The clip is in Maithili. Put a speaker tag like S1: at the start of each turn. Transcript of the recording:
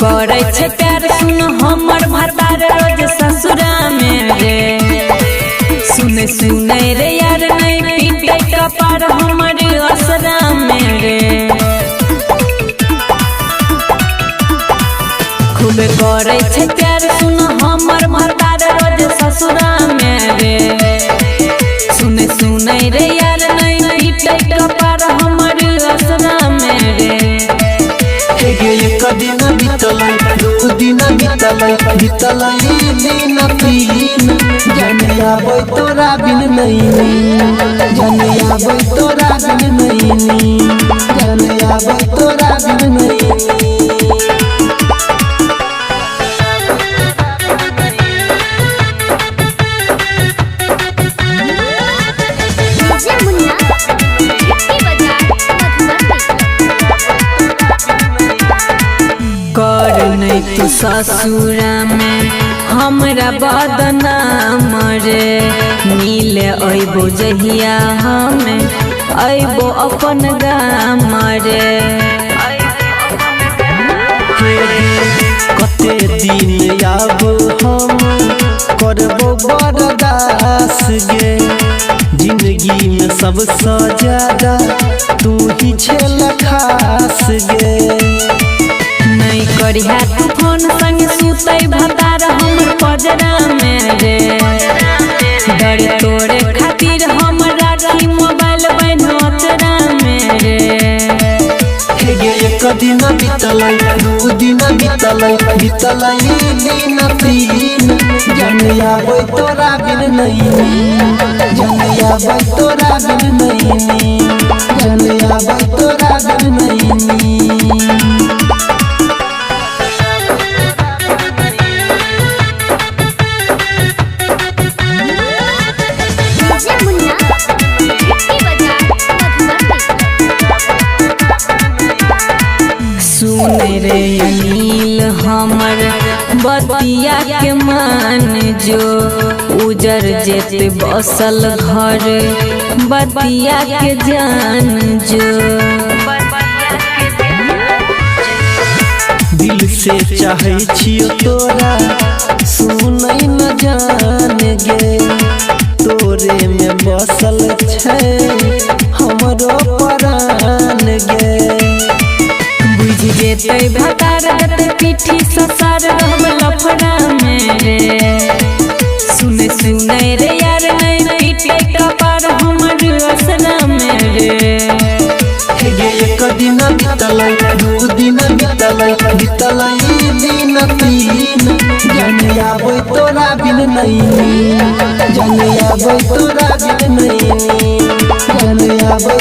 S1: करै छै प्यार सुन हमर भतार रोज ससुरा में रे। सुने सुने रे यार नहीं पीटे कपार हमर असरा में रे। खूब करै छै प्यार सुन हमर भतार रोज ससुरा में रे। सुने सुने रे यार नहीं पीटे कपार हमर असरा में रे।
S2: एक दिन बीतलै दू दिन बीतलै बीतलै दिन तीन, जाने आबै तोरा बिन नैनी, जाने आबै तोरा बिन नैनी, जाने आबै तोरा बिन नैनी।
S1: कर नहीं तू ससुरा में हमरा बदनाम रे। मिले अइबो जहिया हमें अइबो अपन गाम रे।
S2: कते दिन आब हम करबो बर्दाश्त गे, जिंदगी में सबसे ज्यादा तू ही छेल खास गे।
S1: नहीं करिहा तू फोन संग सुतै भतार हमर पजरा में रे। डर तोरे खातिर हम राखी मोबाइल बहनोचरा में रे।
S2: एक दिन बीतलै दू दिन बीतलै बीतलै दिन तीन, जाने आबै तोरा बिन नैनी, जाने आबै तोरा बिन नैनी, जाने आबै तोरा बिन नैनी।
S1: सुन रे अनिल हमर बतिया के मान जो, उजर जेते बसल घर बतिया के जान जो।
S2: दिल से चाहे छियो तोरा सुनै न जान गे, तोरे में बसल छै हमरो परान गे।
S1: बुझ जेतै भतार देतै पीठी ससार रहब लफड़ा में रे। सुने सुने रे यार नहीं पीटे कपार हमर असरा में रे।
S2: एक दिन बीतलै दू दिन बीतलै बीतलै दिन तीन, जाने आबै तोरा बिन नैनी, जाने आबै तोरा बिन नैनी, जाने आबै।